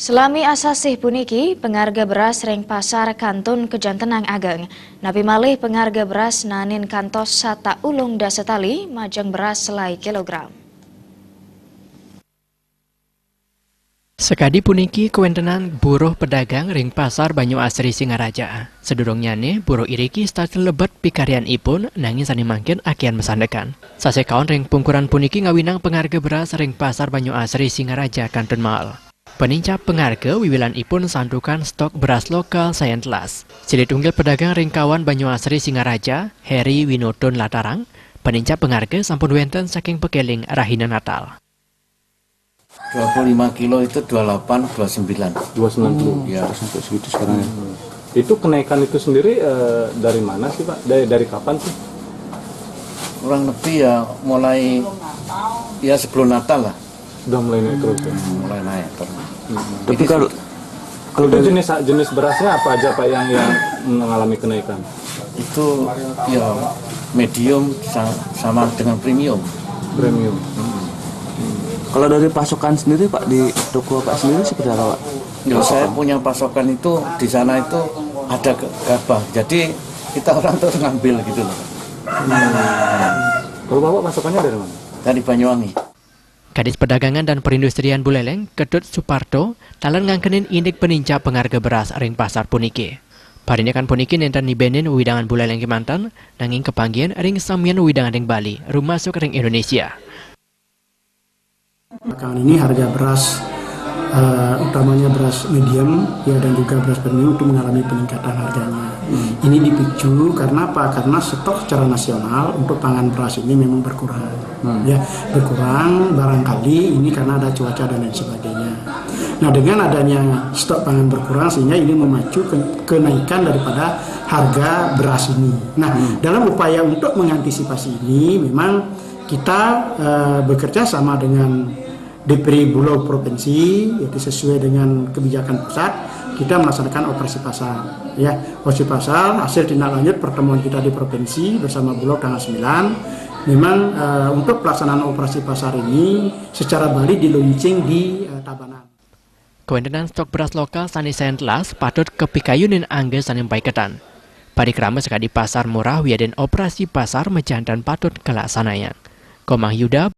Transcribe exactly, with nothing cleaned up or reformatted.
Selami asasih puniki, pengarga beras ring pasar kantun kajantenang ageng. Napi malih pengarga beras nanin kantos satak ulung dasa tali majeng beras selai kilogram. Sakadi puniki kawentenan buruh pedagang ring Pasar Banyu Asri Singaraja. Sadurungnyane, buruh iriki setata lebet pikaryanipun, nanging sane mangkin akian masandekan. Sasekaon ring pungkuran puniki ngawinang pangarga beras ring Pasar Banyu Asri Singaraja kantun mael. Panincap pangarga wiwilanipun santukan stok beras lokal sayan telas. Silih tunggil pedagang ring Kawan Banyu Asri Singaraja, Heri Winotun Latarang, panincap pangarga sampun wenten saking pakeling rahina Natal. Dua puluh lima kilo itu dua puluh delapan, dua puluh sembilan. Dua sembilan puluh. Ya. Sampai segitu sekarang ya. Itu kenaikan itu sendiri, eh, dari mana sih, Pak? Dari, dari kapan sih? Kurang lebih ya mulai, ya, sebelum Natal lah. Udah mulai naik terus ya? Hmm, mulai naik terus. Hmm. Tapi kalau, kalau itu dari jenis, jenis berasnya apa aja, Pak, yang, yang mengalami kenaikan? Itu ya medium sa-, sama dengan premium. Premium. Hmm. Kalau dari pasokan sendiri, Pak, di toko Pak sendiri seperti apa, Pak? Ya, saya punya pasokan itu di sana itu ada ke-, gabah. Jadi kita orang terus ngambil gitu loh. Hmm. Kalau Bapak pasokannya dari mana? Dari Banyuwangi. Kadis Perdagangan dan Perindustrian Buleleng, Ketut Suparto, taler ngangkenin indik panincap pangarga beras ring pasar puniki. Parindikan puniki nenten nibenin wewidangan Buleleng kemanten, nanging kapanggihin ring samian wewidangan ring Bali, rumasuk ring Indonesia. Belakangan ini harga beras, eh, utamanya beras medium, ya, dan juga beras premium itu mengalami peningkatan harganya. Hmm. Ini dipicu karena apa? Karena stok secara nasional untuk pangan beras ini memang berkurang. Hmm. Ya, berkurang barangkali ini karena ada cuaca dan lain sebagainya. Nah, dengan adanya stok pangan berkurang sehingga ini memacu ke-, kenaikan daripada harga beras ini. Nah, hmm, dalam upaya untuk mengantisipasi ini memang kita, eh, bekerja sama dengan D P R Bulog provinsi, yaitu sesuai dengan kebijakan pusat, kita melaksanakan operasi pasar. Ya, operasi pasar hasil tindak lanjut pertemuan kita di provinsi bersama Bulog tanggal sembilan. Memang, eh, untuk pelaksanaan operasi pasar ini secara Bali diluncing di, eh, Tabanan. Kawentenan stok beras lokal sane sayan telas patut kapikayunin angga sane paiketan. Parikrama sakadi pasar murah wiadin operasi pasar majanten patut kalaksanayang. Komang Yuda,